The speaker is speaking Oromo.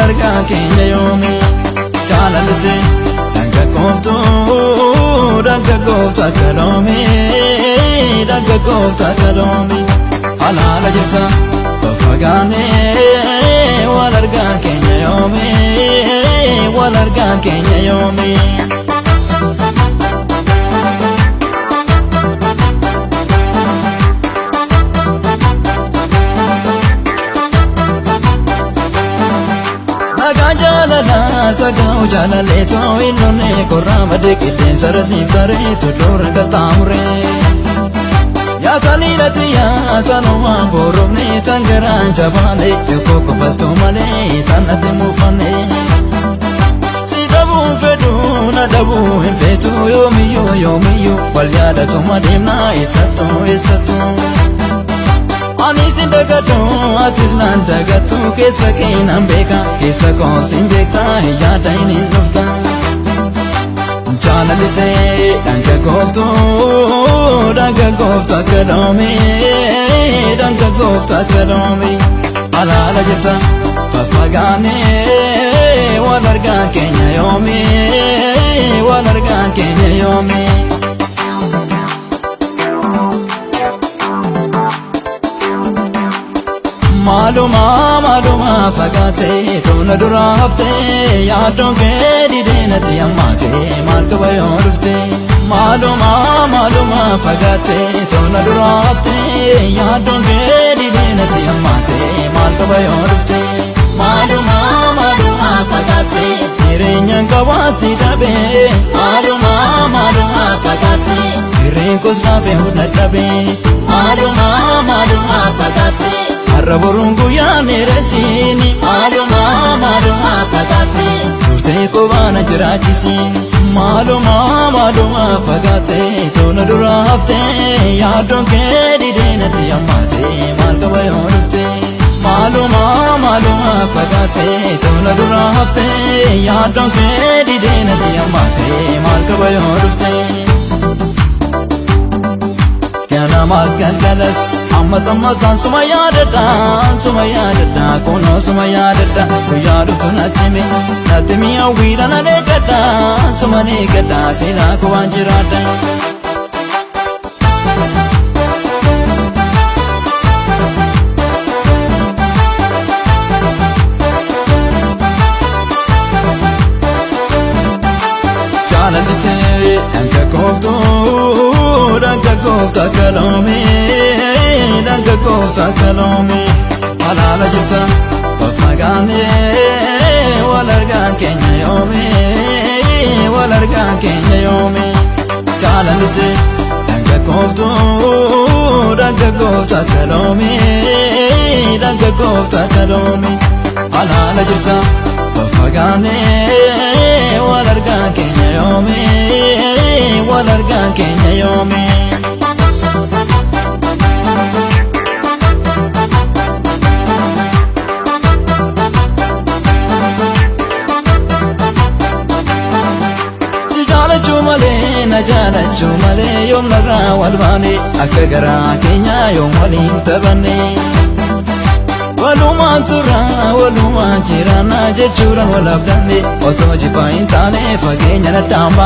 argaa keenya yoomi. Jaalalite dargaggooftuu dargaggooftu akka loomii dargaggooftu akka loomii alaala jirta faffagaanee wal argaa keenya yoomi wal argaa keenya yoomi. Sagaa jaalallee too innonee korraa madde qilleensa rasiif taree tulluura qaxxaamuree. Yaatanii yaatanumaan boorofnee tan garaan jabaanee yookoo kofaltuu malee tan natti muufanee. Si dhabuun fedhuu na dhabuu hin feetu yoomiyyuu yoomiyyuu wal yaadatuma deemnaa eessattuu eessattuu. Ani sin dagadhu atis naan dagattu keessa kee nan beeka keessa koo sin beekta yaada hin dhufta. Jaalalite dargaggooftuu dargaggooftu akka loomii dargaggooftu akka loomii alaala jirta faffagaanee wal argaa keenya yoomii wal argaa keenya yoomii. Maaluma maaluma fagaatee tola dura haftee yaaddoon kee didee natti hammaatee maal qaba yoo dhuftee. Maaluma maaluma fagaatee tola dura haftee yaaddoon kee didee natti hammaatee maal qaba yoo dhuftee. Maaluma maaluma fagaatee jireenyaan qabaasi dhabee. Maaluma maaluma fagaatee jireen koos laafee hunda dhabee. Maaluma maaluma fagaatee. Har'a boruun guyyaan dheeressiini. Maaluma maaluma fagaatee turtee kophaa jiraachisi. Maaluma maaluma fagaatee tola dura haftee yaaddoon kee didee natti hammaatee maal qaba yoo dhuftee. Maaluma maaluma fagaatee tola dura haftee yaaddoon kee didee natti hammaatee maal qaba yoo dhuftee. Ganamaas galgalas ammas ammasaan suma yaadadha suma yaadadha kunoo suma yaadadha guyyaa dhuftu natti himi natti mi'aawwiidha nan eeggadha suma eeggadha seenaa koo jiraadha. Jaalalite dargaggooftuu dargaggooftu akka loomii dargaggooftu akka loomii alaala jirta faffagaanee wal argaa keenya yoomii wal argaa keenya yoomii. Jaalalite dargaggooftuu dargaggooftu akka loomii dargaggooftu akka loomii alaala jirta faffagaanee wal argaa keenya yoomii wal argaa keenya yoomii. Si jaalachuu malee na jaalachuu malee yoom narraa wal baane akka garaa keenyaa yoom waliin taphanne. Walumaan turra walumaan jiraanna jechuudhaan wal abdanne osoo jifaa hin taane fageenya nadhaan baane.